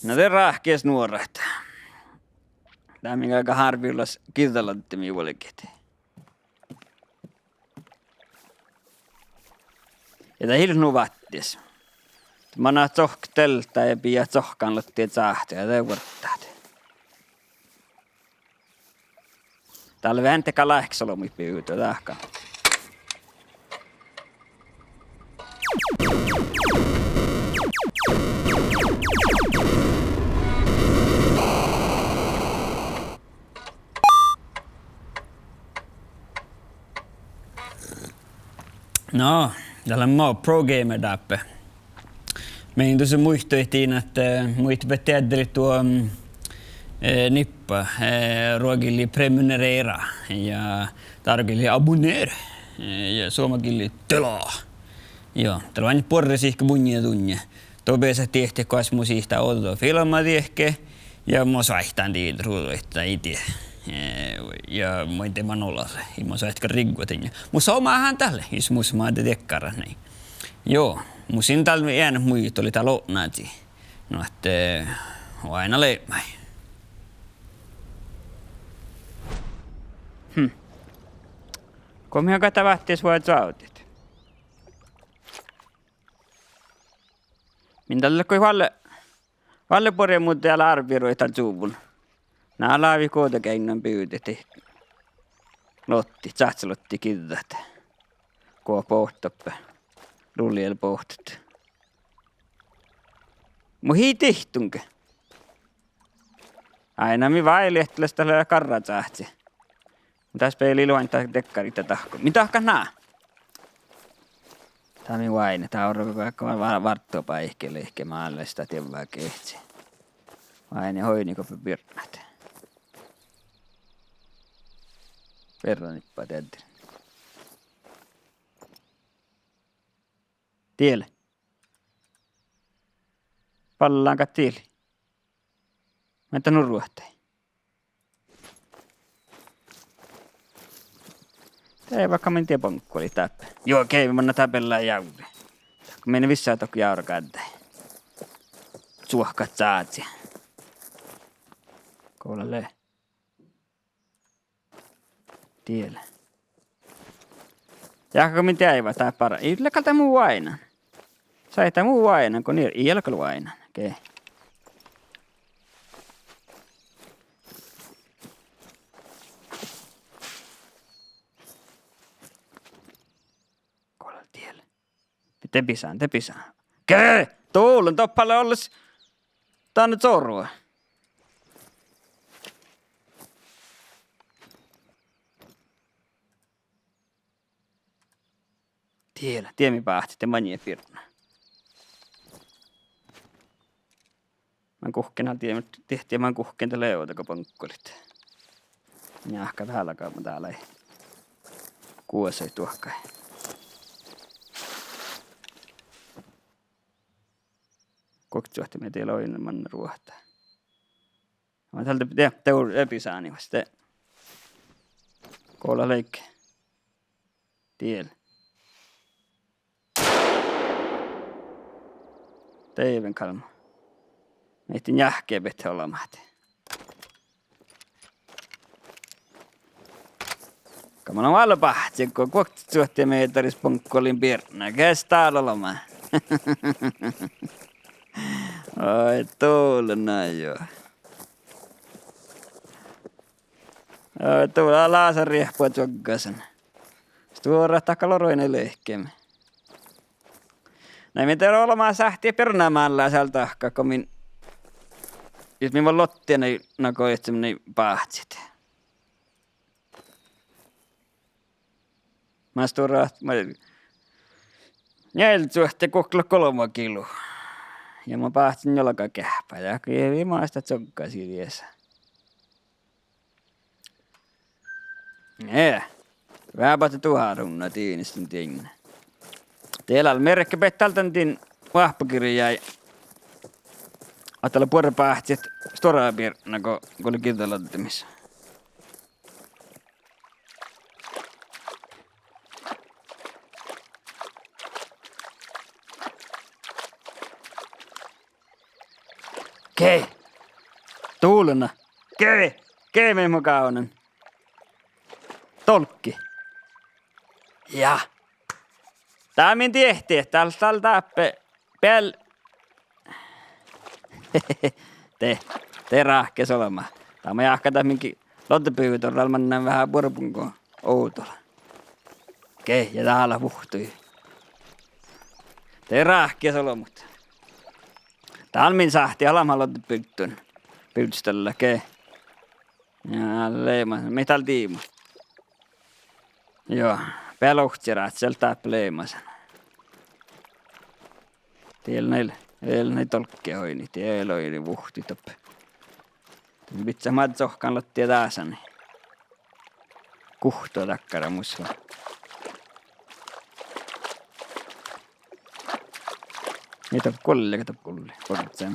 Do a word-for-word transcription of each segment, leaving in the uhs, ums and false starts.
Na de ráhkis nuorat. Dá min galgá hárvilas giđđaladdemiid vuolgit. Ja dat ii leat nu váttis. Manná cohkket deltá ja bijat cohkkanlattii cáhci ja de vuorddát. Dál lea veahá dakkár láhkes olbmuid bivdu dahká. No, dat lea mo pro gamer dáppe. Mii dusa muittut ahte, eh, muittut beassat dieđát duo, mm, eh, nippa, eh, ruogi lei prenumerera ja dárogillii abonnera, eh, ja suomagillii dela. Joo, dat lea buorre sihke munnje dunnje. Duo beasat dieđát goas mus ihtá ođđa filbma dieđusge ja mus váittán dieđusge ruđaid, ii dieđe. Eh, ja maid de man olasa, ii mus váittán riggot dainna. Mus omáhan dat lea, jus mus maid de diekkárat nai. Joo, mus in dál eanet muitu lei dál otná dii. Nu ahte, eh, oaidná leimai. Hm. Go mii galggat váttis vuođđit. Min dál lea go valle, valle buorre muhto eal árbevirui dál čuvvon. Na lávii guovdageainnus bivdit. Lotti, čáhccilotti giđđat. Go bohtet doppe. Lulii bohtet. Muhto ii dihtunge. Áinna mii váilit ahte leat garračáhci. Dás bealai luonta dekkariidda dahkkut. Mii dahkat ná? Dá mii oaidnit, dá orru vaikko vá-, várddobáiki liikká málles dat dievva gehččii. Oaidnit oidnigobeai birnat. Berra nippa dieđán. Diel. Balláŋga diel. Mii dat nu ruohtii. De vaikko mii dieđe boŋkkolit dáppe. Juo, geain manná dá beallái jávri. Dahká mii vissa dohko jávragáddái. Suohkat cáci. Go lea. Diel. Jáhke go mii deaivvat dát bara. Ii leat gal dat mu oaidnán. Sáhtát mu oaidnán go nie-, ii leat gal oaidnán. Ge. Go lea diel. De bisán, de bisán. Ge! Dollán doppe lea olles dan corvva. Diel, diemmi báhcit, de maŋŋá birna. Man guhkkin, dieđán, dieđán man guhkkin de lea ovdal go boŋkkolit. Njáhkká veaháš láhkai, ma dál lei. Guosaid duohkái. Guokte čuohte mii dieđe oidne manná ruohta. Ma dál de, de, de ur-, de bisáni vuos, de. Go lea leigga. Diel. Deiven galgá. Mii njáhkebehtet olbmát. Go man lean báhcci go guokte čuohte mehtera boŋkkolin birna, ges dál olbmá. Ai, dolle na jo. Ai, dolle lasa riehpua čuoggásan. Stuorát dahká lea ruoidnái lehkemi. Na mii de olbmá sáhttit birnamállásit dál dahká go min, jus min vel lottiin nai, na go iežamin báhcit. Mas stuorát, ma, njeallje čuohte guhká lea golbma kilu. Ja mun báhcen njuolgakeahpá ja go ii maid dat čuoggásiid dies. Nie. Veahá bahte duhát unna diinesttan dieinna. De lea, mearkka beassat dál dan din oahpagirjái ahte lea buorre báhcit stuorra birna go, go lea giđđaladdemis. Ge, dulna. Ge, ge, mii mun gávdnan. Dolggi. Ja. Dat min diehtit, dál, dál dáppe beal-, de, de ráhkes olbmot. Dat mun jáhkán dat min loddibivdu, dál mannan veahá buorbun go ovdal. Ge, ja dál vuhtui. De ráhkes olbmot. Dál min sáhtii olbmot loddibivdun. Bivddastalle, ge. Ja, leima, mii dál diibmu. Juo, beal ovcci rádjel dáppe leimasan. Diel nai, vel nai dolgge oidni, diel oidni vuhtii doppe. Bidjat maid cohkkanladdiid dásan. Guhttá dakkár mus va. Mii doppe gulli, doppe gulli, gulli.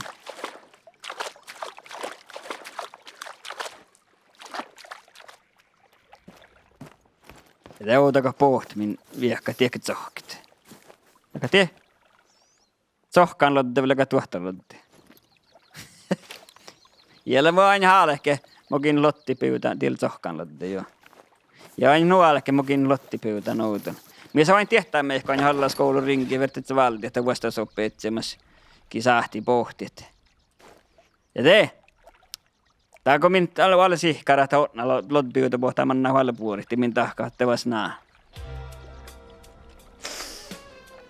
Ja de ovdal go bohtet min viehkat diehtit cohkket. Aga die cohkkanlodde vel go duohtalodde. Ja lea mo ain hálke, mo gin loddibivdan dieid cohkkanlodde, juo. Ja ain nu álke, mo gin loddibivdan ovdal. Mis ain diehtá mii go ain allaskuvlui riŋgii, fertet válddit ahte vuosttaš oahppi iežamas gii sáhtii bohtit. Ja de dego min dal, dal sihkkar ahte otná lo-, loddibivdu bohte manná vel buorit, de min dahká ahte vas ná.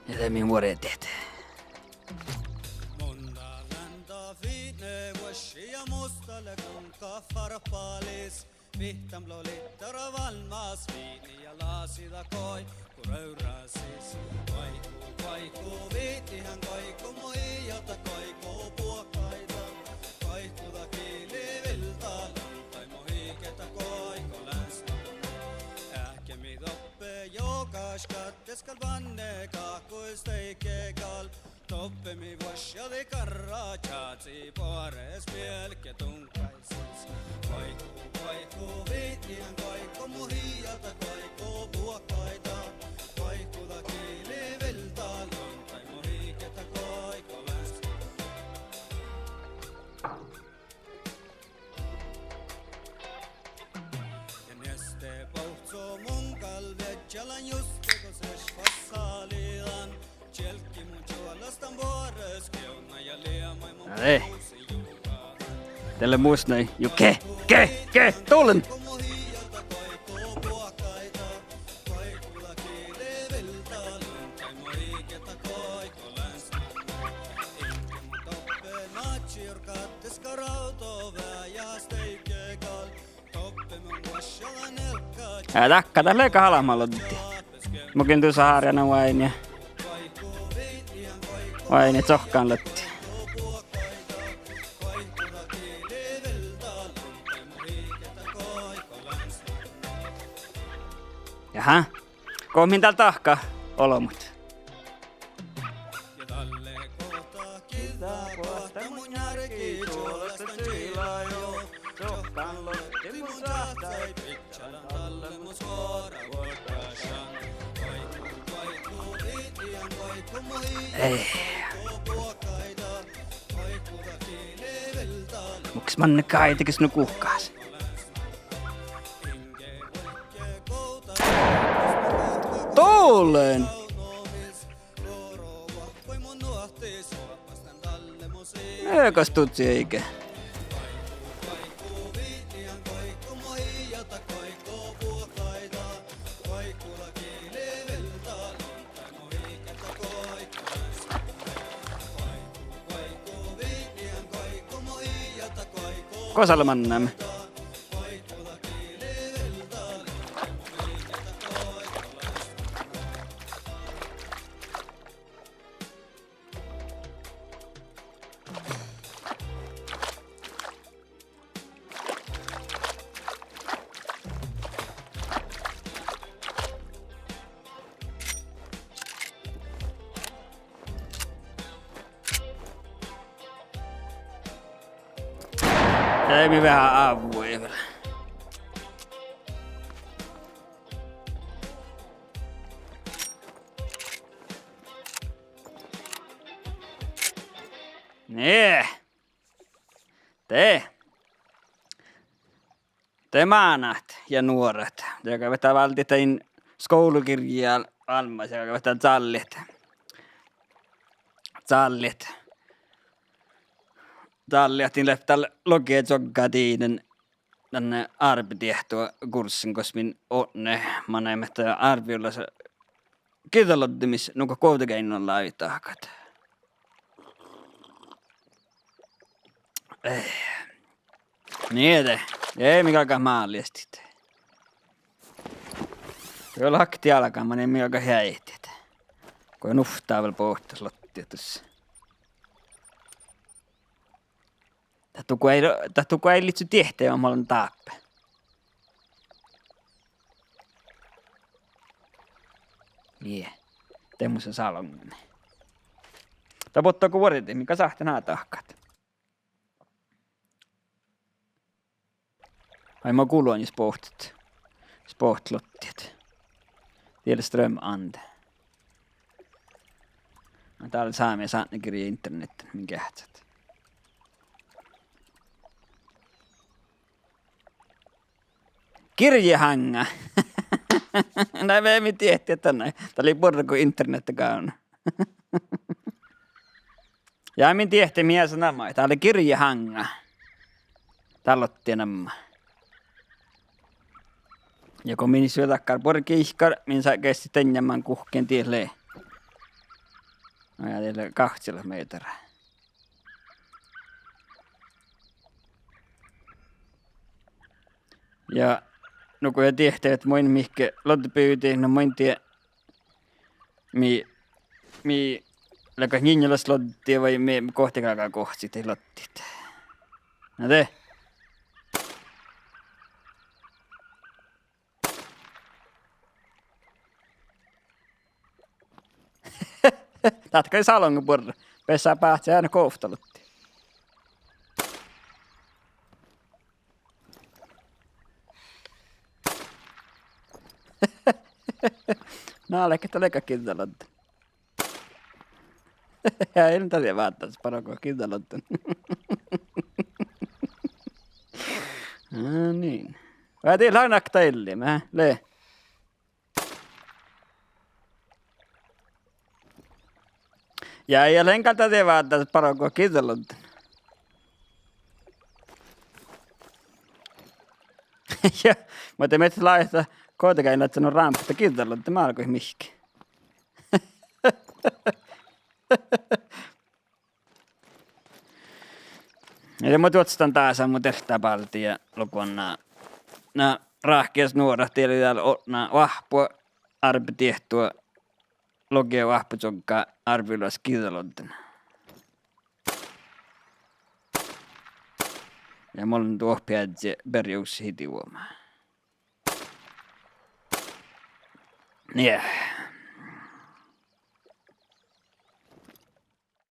Ja de min vuordit. Mun dal lean dat fitne vuošši ja musta lea guŋga farppalis. Fittan blá littara vállmmas vitni ja lasi dat goit. Go rávrrasis. Goit go, goit go, vitni han goit go, mo ii jáhta goit go buohkaide. Goit go dat gili vilda luonddái, mo ii jáhta goit go leans. Eahkemiid doppe jogaš gáddes gal banne gahkui steike gal. Doppe mii vuoššadit garra čázi boares mielke duŋggai sis. Goit go, goit go, vitni han goit go, mo ii jáhta goit go buohkaide. Goit go dat gili vilda luonddái, mo ii jáhta goit go leans. Ja nieste bohcco mun gal viežžalan juste gos ešpas sálidan. Čielggi mun čuolastan boares gievdna ja liemaid mun. Ai. Dál lea mus nai. Ju ge, ge, ge, dullen. Ää, dakka, dat lea gal almma loddi. Mun gal dusa hárján oaidnit. Oaidnit cohkkanloddi. Jaha. Go min dál dahká olbmot. Ei. Muhto manne gáidege nu guhkás. Dullen! Ega studsi eige. Gosa lea mannamin? Ei mii veahá ávvui vel. Nee. De, de mánát ja nuorat, de galggat válddit dain skuvlagirjji al-, almmas ja galggat dál callit, callit, callit ahte dál leat dal logi čuovgga dien dan árbedeahttogurssen gos min odne manaimet árbevirolaš giđđaloddemis nugo Guovdageainnus lávii dahkat. Eh. Nie de, nie mii galggat máliestit. Go lea hakti álgán, manin mii galggat eahtit. Go nuhttá vel bohtet lottiid dus. Dat dugo eai, dat dugo eai livčče diehtejuvvon, moai lean dáppe. Nie, de mus lea saloŋŋa. Dat botto go vuordit, mii gal sáhtán ná dahkat. Ai, mo gulon spohtet, spohtet lottiid. Diet lea strøm ande. Na dál sámi sátnagirje internetten min geahččat. Girjehaŋŋa. Na, mii diehttit dan. Dat lei buorre go internettegávdna. Ja min diehtejuvvon mii easa namai, dál lea girjehaŋŋa. Dál lottii namma. Ja go min ii leat dakkár buorre gihkar, min geasset dainna man guhkkin diet lei. Na ja diet lea gávccilat mehtera. Ja nugo ja diehtejuvvon, moai mihkke loddibivdii, na moai dieđe mii, mii leago njinnjolaš loddi vai mii, gohte galgá gohčodit lottiid. Na de. Dat gal saloŋŋa buorre. Beassá báhcá eará govtta lottiid. Na, leago dat leago giđđalodden. Ja ii lean dat dieđe váldás bargui giđđalodden. Na niin. Vai dii leat nakta illit, ma le. Ja, ja lean gal dat dieđe váldás bargui giđđalodden. Ja, muhto mii láhkai Guovdageainnu nu rámppet giđđalodden málgoit mihkke. Ja mo duostan dásan mu deltá báldi ja logan na, na ráhkadit nuorat, dii lea dál odne oahppo árbediehtu, logi oahppočuoggá árbevirolaš giđđalodden. Ja mo lean dohko beažžut berjus hidivuoma. Nie.